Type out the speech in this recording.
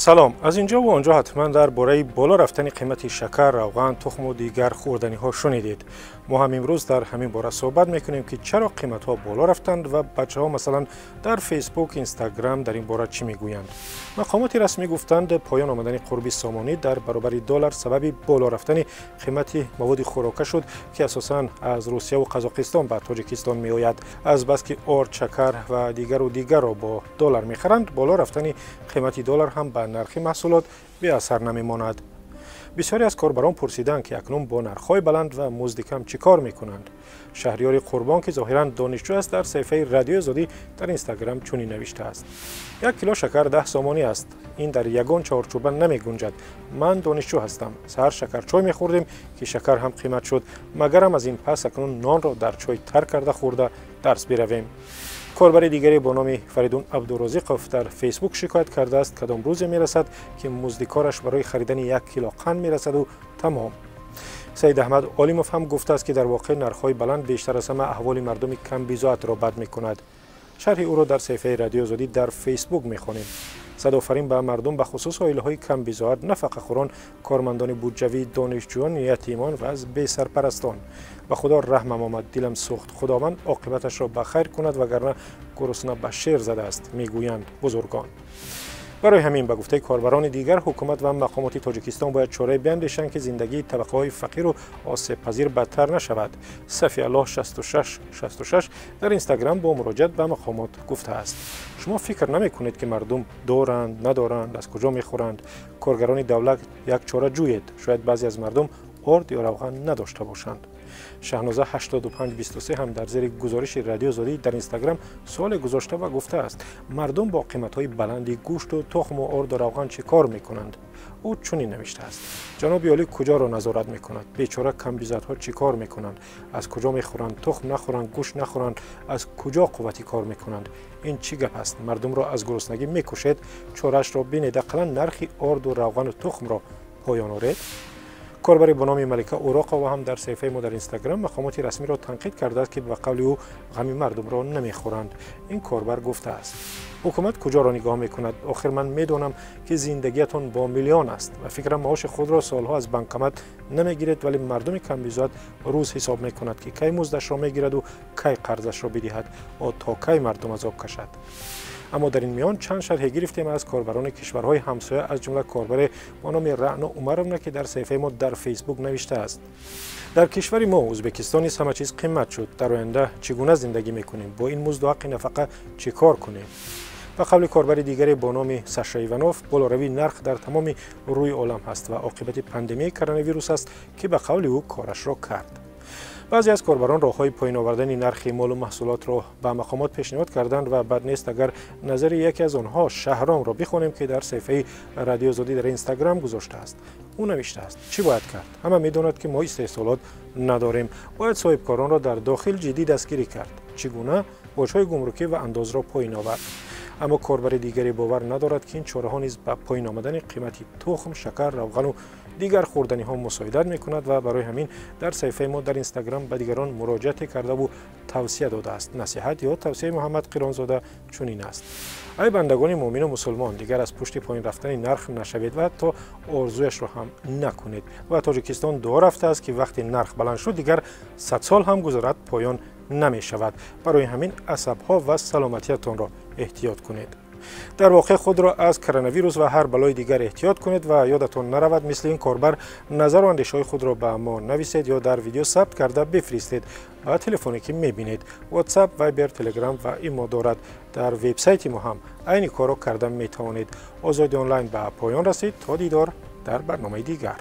Салом. Аз инҷо ва онҷо ҳатман дар бораи боло рафтани қимати шакар, равған, тухму дигар хӯрданиҳо шунидед. Мо ҳам имрӯз дар ҳамин бора суҳбат мекунем, ки чаро қиматҳо боло рафтанд ва бачаҳо, масалан, дар Фейсбук, Инстаграм дар ин бора чӣ мегӯянд. Мақомоти расмӣ гуфтанд, поён омадани қурби сомонӣ дар баробари доллар сабаби боло рафтани қимати маводи хӯрока шуд, ки асосан аз Русияву Қазоқистон ба Тоҷикистон меояд. Азбаски орд, шакар ва дигару дигарро бо доллар мехаранд, боло рафтани қимати доллар ҳам ба нархи маҳсулот беасар намемонад. Бисёре аз корбарон пурсиданд, ки акнун бо нархҳои баланд ва музди кам чӣ кор мекунанд. Шаҳриёри Қурбон, ки зоҳиран донишҷӯ аст, дар саҳифаи Радиои Озодӣ дар Инстаграм чунин навиштааст: 1 кило шакар 10 сомонӣ аст. Ин дар ягон чорчӯба намегунҷад. Ман донишҷӯ ҳастам. Саҳар шакарчой мехӯрдем, ки шакар ҳам қимат шуд. Магарам аз ин пас акнун нонро дар чой тар карда хӯрда дарс биравем. Корбари дигаре бо номи Фаридун Абдурозиқов дар Фейсбук шикоят кардааст, кадом рӯзе мерасад, ки музди кораш барои харидани 1 кило қанд мерасаду тамом. Саид Аҳмад Олимов ҳам гуфтааст, ки дар воқеъ нархҳои баланд бештар аз ҳама аҳволи мардуми камбизоатро бад мекунад. Шарҳи ӯро дар саҳифаи Радиои Озодӣ дар Фейсбук мехонем. Садофарин ба мардум, бахусус оилаҳои камбизоат, нафақахӯрон, кормандони буҷавӣ, донишҷӯён, ятимон ва аз бесарпарастон. Ба Худо раҳмам омад, дилам сӯхт. Худованд оқибаташро ба хайр кунад, вагарна гурусна ба шер задааст, мегӯянд бузургон. Барои ҳамин, ба гуфтаи корбарони дигар, ҳукумат ва мақомоти Тоҷикистон бояд чорае биандешанд, ки зиндагии табақаҳои фақиру осебпазир бадтар нашавад. Сафиаллоҳ 6666 дар Инстаграм бо муроҷиат ба мақомот гуфтааст: «Шумо фикр намекунед, ки мардум доранд, надоранд, аз куҷо мехӯранд? Коргарони давлат, як чора ҷӯед. Шояд баъзе аз мардум орд ё равған надошта бошанд». Шаҳноза 8523 ҳам дар зери гузориши Радиои Озодӣ дар Инстаграм суоле гузошта ва гуфтааст, мардум бо қиматҳои баланди гӯшту тухму орду равған чӣ кор мекунанд? Ӯ чунин навиштааст: «Ҷаноби олӣ куҷоро назорат мекунад? Бечора камбизоатҳо чӣ кор мекунанд? Аз куҷо мехӯранд? Тухм нахӯранд, гӯшт нахӯранд, аз куҷо қуввати кор мекунанд? Ин чӣ гап аст? Мардумро аз гуруснагӣ мекушед. Чораашро бинед, ақаллан нархи орду равғану тухмро поён оред». Корбаре бо номи Малика Уроқова ҳам дар саҳифаи мо дар Инстаграм мақомоти расмиро танқид кардааст, ки ба қавли ӯ ғами мардумро намехӯранд. Ин корбар гуфтааст: «Ҳукумат куҷоро нигоҳ мекунад? Охир ман медонам, ки зиндагиятон бо миллион аст ва фикрам маоши худро солҳо аз банкомат намегиред, вале мардуми камбизоат рӯз ҳисоб мекунад, ки кай муздашро мегираду кай қарзашро бидиҳад. О, то кай мардум азоб кашад?» Аммо дар ин миён чанд шарҳе гирифтем аз корбарони кишварҳои ҳамсоя, аз ҷумла корбаре бо номи Раъно Умаровна, ки дар саҳифаи мо дар Фейсбук навиштааст: «Дар кишвари мо, Ӯзбекистон, низ ҳама чиз қимат шуд. Дар оянда чӣ гуна зиндагӣ мекунем? Бо ин музду ҳаққи нафақа чӣ кор кунем?» Ба қавли корбари дигаре бо номи Саша Иванов, болоравии нарх дар тамоми рӯи олам ҳаст ва оқибати пандемияи коронавирус аст, ки ба қавли ӯ корашро кард. Баъзе аз корбарон роҳҳои поён овардани нархи молу маҳсулотро ба мақомот пешниҳод карданд ва бад нест, агар назари яке аз онҳо, Шаҳромро, бихонем, ки дар саҳифаи Радиои Озодӣ дар Инстаграм гузоштааст. Ӯ навиштааст: «Чӣ бояд кард? Ҳама медонад, ки мо истеҳсолот надорем. Бояд соҳибкоронро дар дохил ҷиддӣ дастгирӣ кард. Чӣ гуна? Боҷҳои гумрукӣ ва андозро поён овард». Аммо корбари дигаре бовар надорад, ки ин чораҳо низ ба поён омадани қимати тухм, шакар, равғану дигар хӯрданиҳо мусоидат мекунад ва барои ҳамин дар саҳифаи мо дар Инстаграм ба дигарон муроҷиате кардаву тавсия додааст. Насиҳат ё тавсияи Муҳаммад Қиронзода чунин аст: ай бандагони муъмину мусулмон, дигар аз пушти поён рафтани нарх нашавед ва ҳатто орзуяшро ҳам накунед. Ва Тоҷикистон дуо рафтааст, ки вақте нарх баланд шуд, дигар 100 сол ҳам гузарад, поён намешавад. Барои ҳамин асабҳо ва саломатиятонро эҳтиёт кунед. Дар воқеъ худро аз коронавирус ва ҳар балои дигар эҳтиёт кунед ва ёдатон наравад, мисли ин корбар назару андешаҳои худро ба мо нависед ё дар видео сабт карда бифиристед ба телефоне, ки мебинед. WhatsApp, Viber, Telegram ва имо дорад. Дар вебсайти мо ҳам айни корро карда метавонед. Озоди онлайн ба поён расид. То дидор дар барномаи дигар.